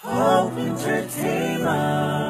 Hope Entertainment.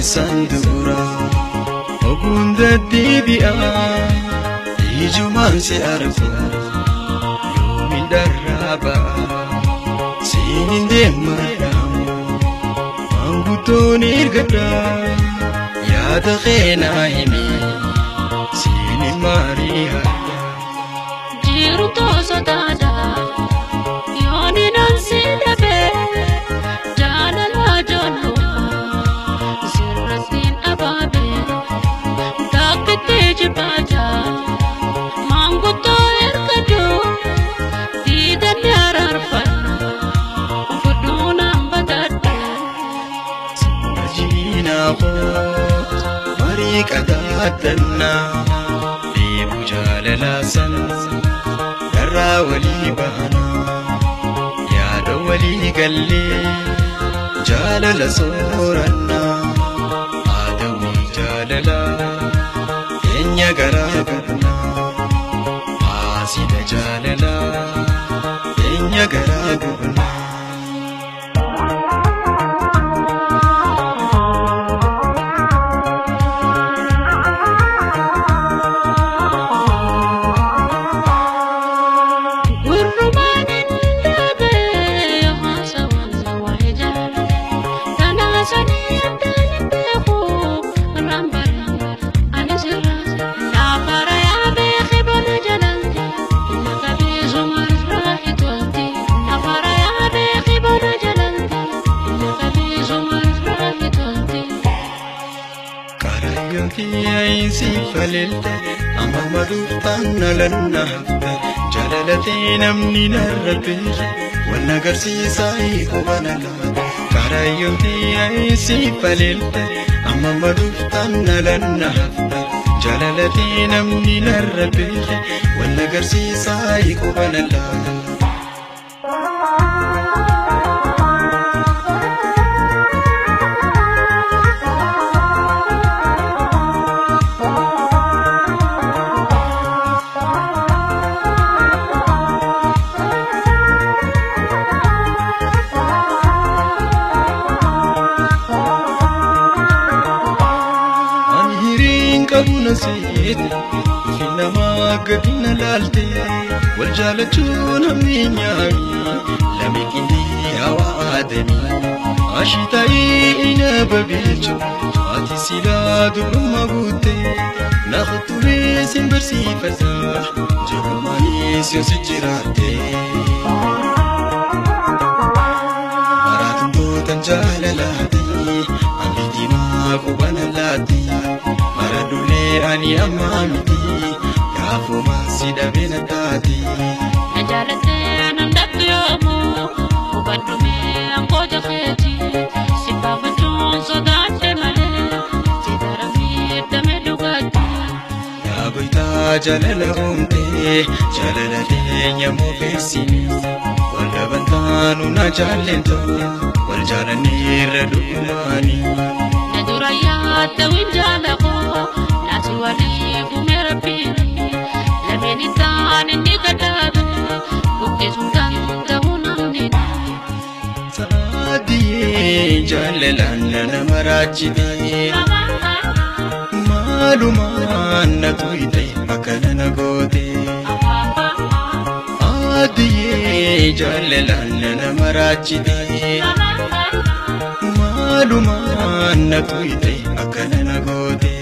Sandura ogunda dibia ijuman si argu yoomin darraba sinin deemaramu manguddoon ergadha yaada keenaa himi sinin maari'adha jiru toosotaadha yooninan si dhabe jaalala joollu Qadaadannaa deemu jaalalaa san darraa walii baanaa yaada walii gallee jaalala soorannaa haadawii jaalalaa keenya garaa gubnaa haasida jaalalaa keenya garaa gubnaa. Falelta amma maduuftaan nalanna hafta jaalalatee namni narra beeke wanna agarsiisaa qubana laata karaayyootii ayisi faleelta amma maduuftaan nalanna hafta jaalalatee namni narra beeke wanna agarsiisaa qubana laata. Finna laalte wal jaalachuun hammiinyaami lame qindii hawaadami ashitaa'ii ina babeechu ati silaa dubrummaa guutte naaf turee sin barsiifata jirumaanis yoo si jiraatte. Maraatuntootan jaalalaati haalli diimaa qubana laatti mara dulee ani ammaa miti. Gaafuma si dhabee na taati. Na jaalattee nan dhabdu yoomu hubadhumee angooja keeti si baafachuun sodaadhe malee si daramee damee dhugaatti. Yaa goytaa jaalala uumtee jaalala teenya moofeessini wal dhabantaanu na jaallentu wal jaalanneerra dhugumaani. Na dura yaadda winjaala koo naasi walii gumee rabbiini. Saadiyee jaalalaan nama raajitee maalumaan na tuyte akkana na goote. Saadiyee jaalalaan nama raajitee maalumaan na tuyte akkana na goote.